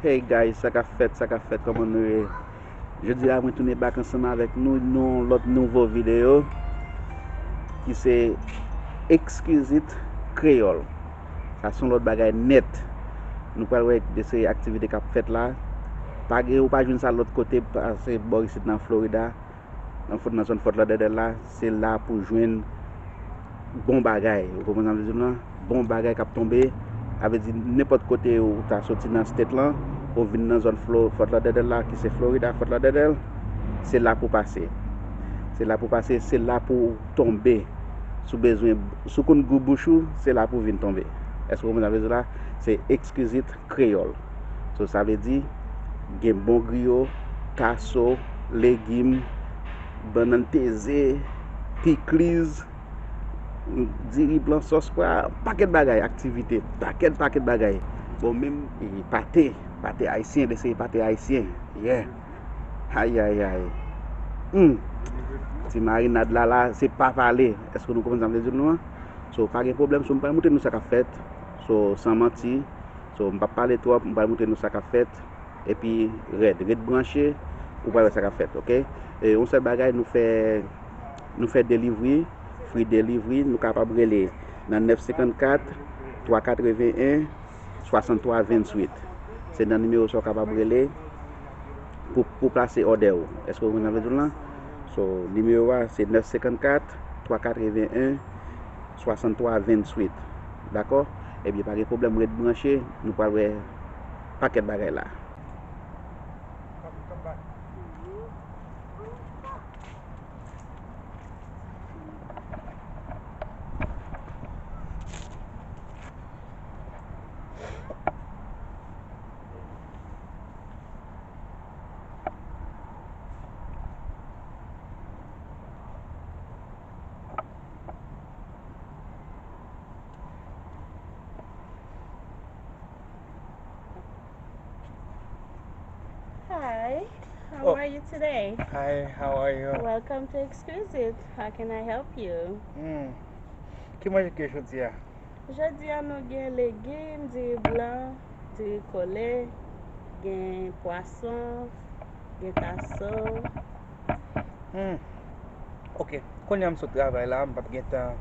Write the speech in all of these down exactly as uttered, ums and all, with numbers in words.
Hey guys, sa k ap fèt, sa k ap fèt, kòman nou ye? Jodi a mwen tounen back ansanm avèk nou nan yon lòt nouvo videyo ki se Exquisite Kreyòl. Sa se yon lòt bagay nèt. Nou pral wè de seri aktivite k ap fèt la. Pa gen, ou pa jwenn sa lòt kote pase bò isit nan Florida. Nan Fort, nan zòn Fort Lauderdale la, se la pou jwenn bon bagay. Ou konprann sa m vle di w lan? Bon bagay k ap tonbe. Sa vle di nenpòt kote ou ta soti nan state lan, ou vin nan zòn Flo-, Fort Lauderdale la, ki se Florida, Fort Lauderdale, se la pou pase. Se la pou pase, se la pou tonbe. Si w bezwen, si w konn gou bouch ou, se la pou vin tonbe. Èske w konprann sa m vle di w la? Se Exquisite Kreyòl. So, sa vle di, gen bon griyo, kaso, legim, bannann teze, pikliz, diri blan, sòs pwa, pakèt bagay, aktivite, pakèt, pakèt bagay. Bon, menm, e, pate, pate ayisyen, de seri pate ayisyen, yeah. Ayayay. Hmm. Ti marinad la, la, se pa pale. Èske nou konprann sa m vle di nou an? So, pa gen pwoblèm, so, m pral montre nou sa k ap fèt. So, san manti, so, m p ap pale twòp, m pral montre nou sa k ap fèt. Epi, rèd, rèd branche, ou pral wè sa k ap fèt, oke? E, yon sèl bagay, nou fè, nou fè delivery, free delivery, nou kapab rele nan nèf senkannkat, twa katreven en, swasanntwa venntuit. Se nan nimewo sa w kapab rele pou, pou plase òdè w. Èske w konprann sa m vle di w lan? So, nimewo a, se nèf senkannkat, twa katreven en, swasanntwa venntuit. Dakò? Ebyen, pa gen pwoblèm, rèd branche, nou pral wè pakèt bagay la. Hi, how Oh. are you today? Hi, how are you? Welcome to Exquisite. How can I help you? Hmm. Ki manje ke jodi a? Jodi a nou gen legim, diri blan, diri kole, gen pwason, gen kaso. Hmm. Ok. Kounye a m sot travay la, m p ap gen tan.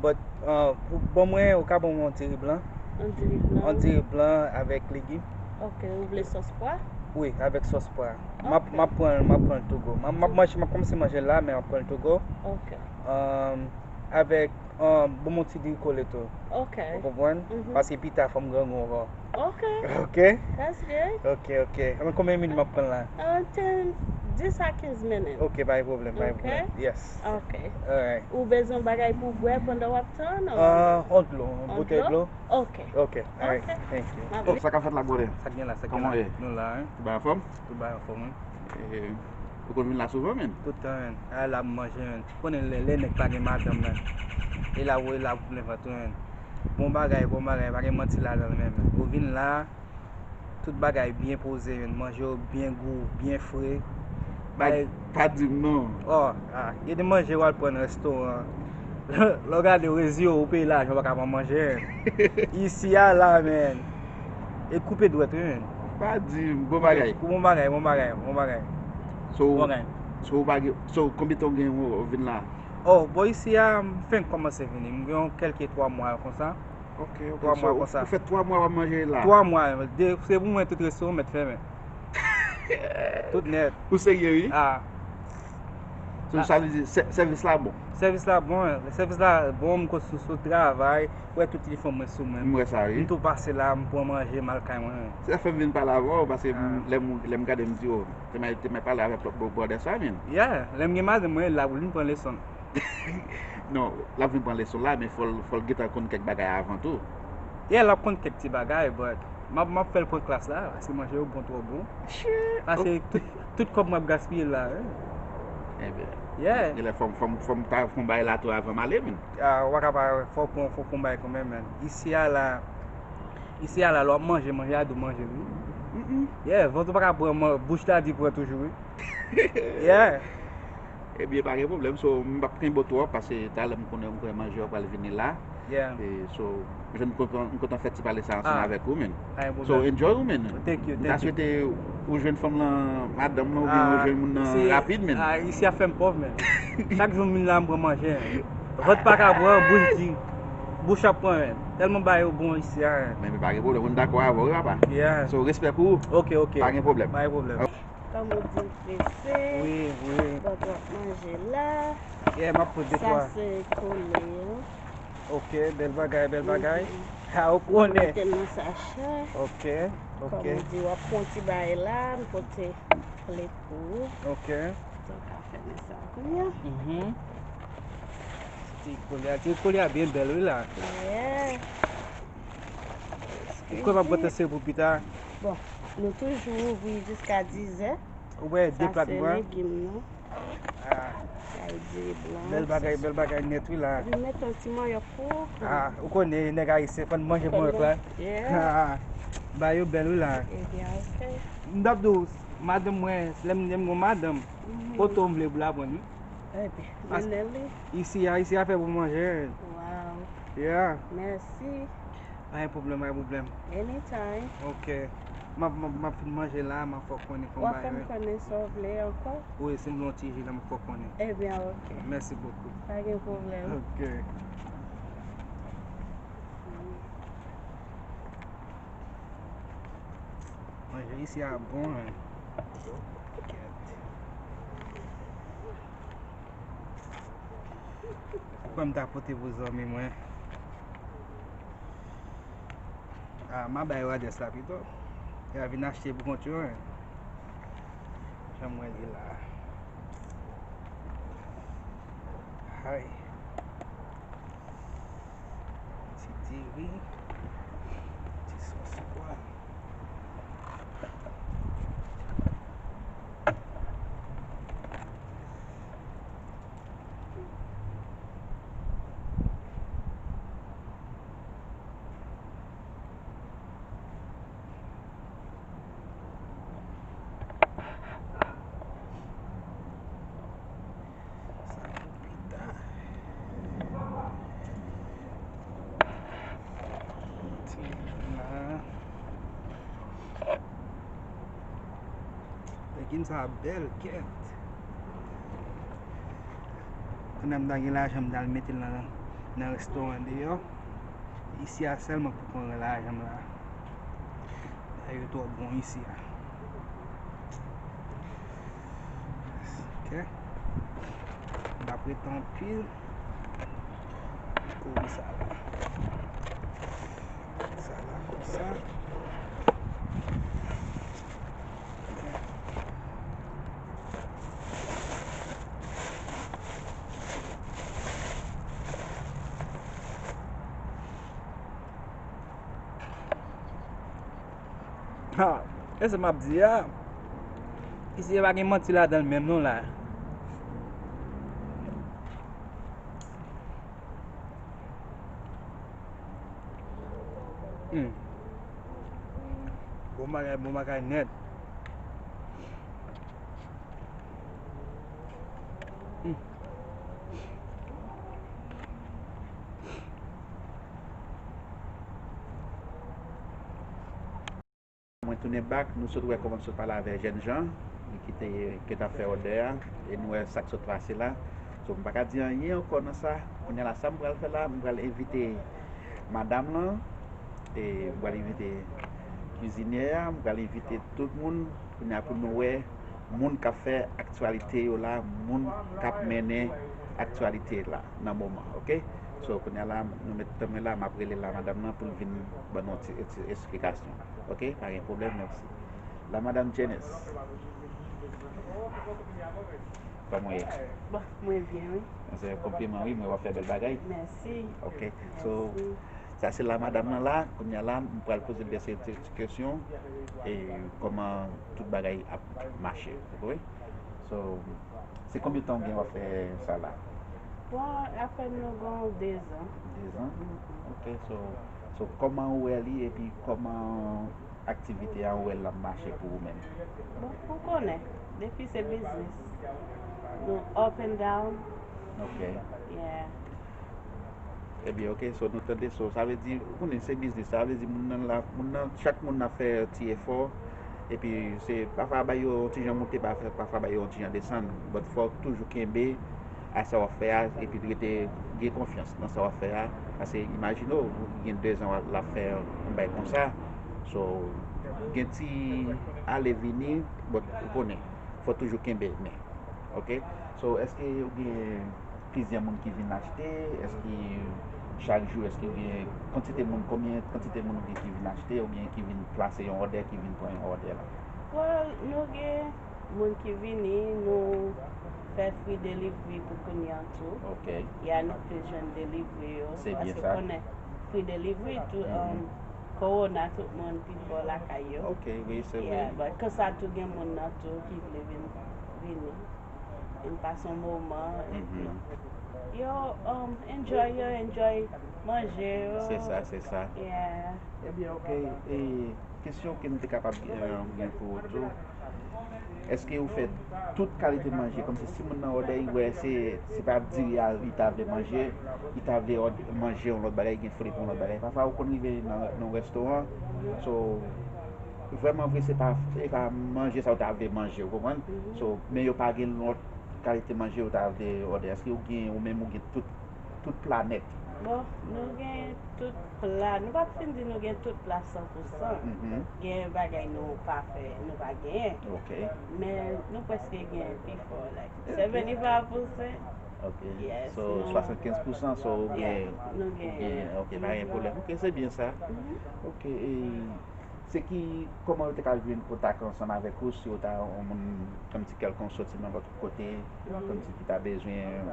But, uh, pou, ban mwen, ou ka ban mwen yon diri blan? Yon diri blan? Yon diri blan avèk legim. Ok, ou vle sòs pwa? Wi, avèk sòs pwa. M ap, Ok. M ap pran, m ap pran l tou gwo. M ap, m ap manje, m ap kòmanse manje l la, men m ap pran l tou gwo. Ok. Um, avèk, um, bon, yon ti diri kole tou. Ok. Ou konprann? Mhm. Paske pita fò m grangou ankò. Ok. Ok? That's good. Ok, ok. Ann, konbyen minit m ap pran la? Uh, ten, dis a kenz minit. Ok, pa gen pwoblèm, pa gen Ok. pwoblèm. Yes. Ok. Alright. Ou bezwen bagay pou bwè pandan w ap tann, ou? Ah, yon dlo, yon Yon boutèy dlo? dlo. Ok. Ok, alright. Ok. Thank you. M ap Oh, sa k ap fèt la, brother? Sa k gen la, sa k gen Kòman la? w ye? Nou la, wi. Tout bagay anfòm? Tout bagay anfòm, wi. Eh, ou konn vin la souvan, menn? Tout tan, menn. A la m manje, menn. Ou konnen lè, lè nèg pa gen madanm, menn. E la, e la pou plen vant, wi, menn. Bon bagay, bon bagay, pa gen manti ladan l menm. Ou vin la, tout bagay byen poze, menn. Manje yo byen gou, byen fre. Pa, Bay pa di m non. Oh, ah, gen de manje w al pran nan restoran. Lè w gade, w reziye w, ou peye lajan, w pa ka pran manje, menn. Isi a la, menn. E koupe dwèt, wi, menn. Pa di m, bon bagay. Bon bagay, bon bagay, bon bagay. So, Bon bagay. so, w pa gen, so, konbyen tan w gen w, w vin la? Oh, bò isi a, m fenk kòmanse vini. M gen yon kèlke twa mwa konsa. Ok, ok. Twa mwa So, ou, konsa. ou fè twa mwa w ap manje la? Twa mwa, de, se pou mwen tout restoran mèt fèmen. Tout nèt. Ou serye, wi? Ah. So, Ah. sa vle di, sè-, sèvis la bon? Sèvis la bon, sèvis la bon, m konn sou, sou travay, wè tout inifòm mwen sou mwen. M wè sa, wi. M tou pase la, m pran manje, m al kay mwen. Se sa fè m vin pale avè w, paske m, Ah. lè m, lè m gade, m di, oh, te mèt, te mèt pale avèk bro-, brother sa, menn. Yeah, lè m gen madanm mwen, la pou l vin pran leson. Non, l ap vin pran leson la, men fò l, fò l gentan konn kèk bagay avan tou. Yeah, l ap konn kèk ti bagay, but m ap, m ap fè l pran klas la, paske manje yo bon, twò bon. Shit. Paske tout, tout kòb m ap gaspiye la, wi. Ebyen, Yeah. genlè fò m, fò m, fò m ta fè yon bagay la tou avan m ale, menn. Ah, ou pa ka pa, fò w pran, fò w pran yon bagay kanmenm, menn. Isi a la, isi a la, lè w ap manje, manje a di w manje l, wi. Mm-mm. Yeah, vant ou pa ka pran, man-, bouch la di pran toujou, wi. Yeah. Ebyen, pa gen pwoblèm, so, m p ap kenbe w twòp, paske talè m konnen, m konnen manje yo pral vini la. Yeah. E, so, m kontan, m kontan fè ti pale sa ansanm Ah. avèk ou, man. Pa gen So, pwoblèm. Enjoy ou, man. Thank you, M ta thank you. Swete ou jwenn fanm lan, madanm lan, oubyen ou Ah, jwenn moun nan isi, rapid, man. ah, isi ap fè m pòv, man. Chak jou m vin la, m pran manje. Vant pa ka pran, bouch di. Bouch ap pran, man. Tèlman bagay yo bon isi a. Men, men pa gen pwoblèm, mwen dakò avè w, papa. Yeah. So, respè pou ou. Ok, ok. Pa gen pwoblèm. Pa gen pwoblèm. Kòm ou di m prese, Wi, wi. Bon, w ap manje la. Yeah, m ap pran de Sa twa. Se kole. Ok, bèl bagay, bèl bagay. Mhm. Ha, ou konnen. Mete l nan sachè. Ok, ok, Kòm ou di, w ap pran ti bagay la, m pote kle pou ou. Ok. Ou ka fèmen sa kounye a. Mhm. Ti kole a, ti kole a byen bèl, wi la. Yeah. Ou kwè m ap pote se pou pita? Bon, nou toujou ouvri jiska dizè. Ou wè, de Sa plat se bwa. Legim nou. Ah, Sa e diri blan. bèl bagay, bèl bagay nèt, wi la. Epi mete yon ti manyòk pou ou. Ah, ou konnen, nèg ayisyen, fò n manje manyòk la. Yeah. Ah, ba yo bèl, wi la. Ebyen, ok. M t ap di w, madanm mwen, lè m lè m gon madanm, Mhm. kote w m vle pou l aprann, wi. Ebyen, Pas- mennen li. Isi a, isi a fè pou manje. Wow. Yeah. Mèsi. Pa gen pwoblèm, pa gen pwoblèm. Anytime. Ok. M ap, m ap, m ap fin manje la, m ap fè w konnen W kòman ap fè m bagay yo. Konnen sa w vle ankò. Wi, si m gen yon ti je la, m ap fè w konnen. Ebyen, ok. Mèsi bokou. Pa gen pwoblèm. Ok. Manje isi a bon, hein. Ou kwè m ta pote pou zanmi mwen? Ah, m a ba yo adrès la pito. Y a vin achte pou kont yo, hein. Jan m wè li la. Hay. Ti diri, ti sòs pwa. Sa pou pita. Ti la. Legim sa bèl, kèt. Kounye a m ta gen lajan, m t al mete l nan, nan restoran deyò. Isi a sèlman pou pran lajan m la. Bagay yo twò bon isi a. Ok. M p ap rete anpil. Kouri sa la. Sa la konsa. Ha, e sa m ap di a. Isi pa gen manti ladan l menm non la. Hmm. Bon bagay, bon bagay nèt. Hmm. Mwen tounen back, nou sot wè kòman m sot pale avè jènjan ki te, ki t ap fè òdè a, e nou wè sa k sot pase la. So, m pa ka di anyen ankò nan sa. Kounye a la, sa m pral fè la, m pral envite madanm lan, e m pral envite kizinyè a, m pral envite tout moun. Kounye a pou nou wè moun k ap fè aktyalite yo la, moun k ap mennen aktyalite la nan moman, ok? So, kounye a la, nou met tan mwen la, m ap rele la madanm lan pou l vin ban nou ti, ti esplikasyon. Ok, pa gen pwoblèm, mèsi. La madam Janice. Kòman w ye? Bon, mwen byen, wi. Se konpliman, wi, mwen w ap fè bèl bagay. Mèsi. Ok, so, Mèsi. Sa se la madam lan la, kounye a la, m pral poze l de seri ti kesyon, e kòman tout bagay ap mache, wi. So, se konbyen tan w gen w ap fè sa la? Bon, apèn nou gon dezan. Dezan? Ok, so, so kòman ou wè li, epi kòman aktivite a ou wè l ap mache pou ou menm? Bon, ou konnen, depi se biznis, nou up and down. Ok. Yeah. Ebyen, ok, so nou tande, so sa vle di, ou konnen se biznis, sa vle di moun nan la, moun nan, chak moun ap fè ti efò, epi se pafwa bay yo yon ti jan moute, pafwa, pafwa bay yo yon ti jan desann, but fò w toujou kenbe a sa w ap fè a, epi rete gen konfyans nan sa w ap fè a, paske imajine w, ou gen de zan w ap, l ap fè yon bagay konsa, so gen ti ale vini, but ou konnen, fò toujou kenbe men, ok, so èske ou gen plizyè moun ki vin achte? Èske chak jou, èske gen kantite moun, konbyen kantite moun ou gen ki vin achte oubyen ki vin plase yon òdè, ki vin pran yon òdè la? Well, nou gen moun ki vini, nou fè free delivery pou kounye an tou. Ok. Ya, nou plis jwenn delivery yo. Se byen Paske sa. Konnen free delivery tou, um, Corona, tout moun pi fò lakay yo. Ok, wi, se vre. Yeah, but konsa tou gen moun nan tou ki vle vin vini. Vin pase yon moman, epi Mhm. yo um, enjoy, yo enjoy manje yo. Se sa, se sa. Yeah. Ebyen, ok. E kesyon ke m te kapab eh, gen pou ou tou, èske ou fè tout kalite manje? Kòmsi si moun nan òdè, li wè se, se pa diri a li ta vle manje, li ta vle òd- manje yon lòt bagay, gen foli pou yon lòt bagay. Pafwa, ou konn rive nan, nan yon restoran, so, vrèman vre, se pa, se pa manje sa ou ta vle manje, ou konprann? So, men yo pa gen lòt kalite manje yo ta vle òdè. Èske ou gen, ou menm ou gen tout, tout pla nèt? Bon, nou gen tout pla. Nou p ap fin di nou gen tout pla san pou san. Mhm. Gen bagay nou pa fè, nou pa genyen. Ok. Men nou prèske gen pi fò, like, Ok. seventy-five percent. Ok. Yes, So, nou- swasann kenz pou san, so, ou Yeah, gen, nou ou gen. gen, ok, pa gen pwoblèm. Ok, se byen sa. Mhm. Ok, e se ki, kòman yo te ka jwenn kontak ansanm avèk ou si yo ta yon moun kòmsi kèlkonk soti nan lòt kote, kòmsi ki ta bezwen,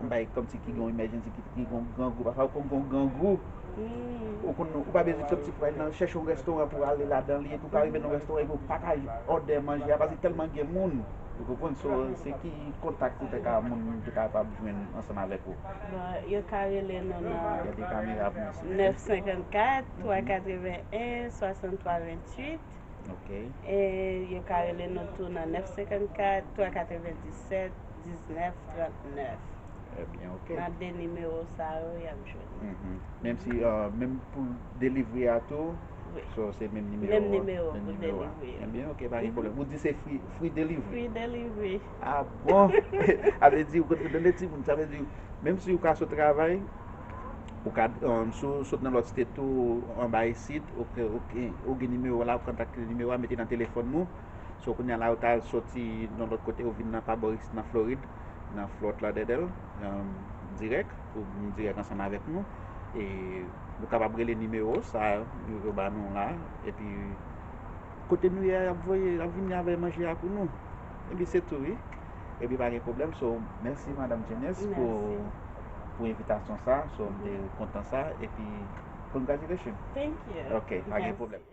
yon bagay kòmsi ki gen yon emergency, ki, ki gen yon grangou, pafwa ou konn gen yon grangou, Hmm. ou konn, ou pa bezwen kòmsi pou al nan chèche yon restoran pou ale ladan li, epi ou ka rive nan restoran epi ou pa ka òdè manje a, paske tèlman gen moun, ou konprann, so, se ki kontak ou te ka, moun te kapab jwenn ansanm avèk ou? Bon, yo ka rele nou nan Gade kamera pou mwen, silvouplè. nèf senkannkat, twa katreven en, swasanntwa venntuit. Ok. E yo ka rele nou tou nan nèf senkannkat, twa katrevendisèt, diznèf trannèf. Ebyen, ok. Nan de nimewo sa yo, y ap jwenn nou. Mhm. Menm si, uh, menm pou delivery a tou, Wi. So, se menm nimewo Menm an, nimewo menm pou nimewo a. delivery. Ebyen, ok, pa gen pwoblèm. Ou di se free, free delivery? Free delivery. Ah bon? A vle di, ou konn tande timoun, sa vle di, menm si ou ka sot travay, ou ka, um, si ou sot nan lòt state tou, anba isit, ou, ou, ou gen nimewo la, ou kontakte nimewo a, mete nan telefòn nou. So, kounye a la, ou ta soti nan lòt kote, ou vin nan pa bò isit, nan Florid, nan Fort Lauderdale, um, dirèk, ou vin dirèk ansanm avèk nou. E nou kapab rele nimewo sa yo ba nou la. Epi kote nou ye a, y ap voye, y ap vini avè manje a pou nou. Epi se tou, wi. Epi pa gen pwoblèm. So, mèsi, Madanm Jenès, pou, Mèsi. Pou envitasyon sa. So, m te kontan sa. Epi, congratulations. Thank you. Ok, pa gen Mèsi. Pwoblèm.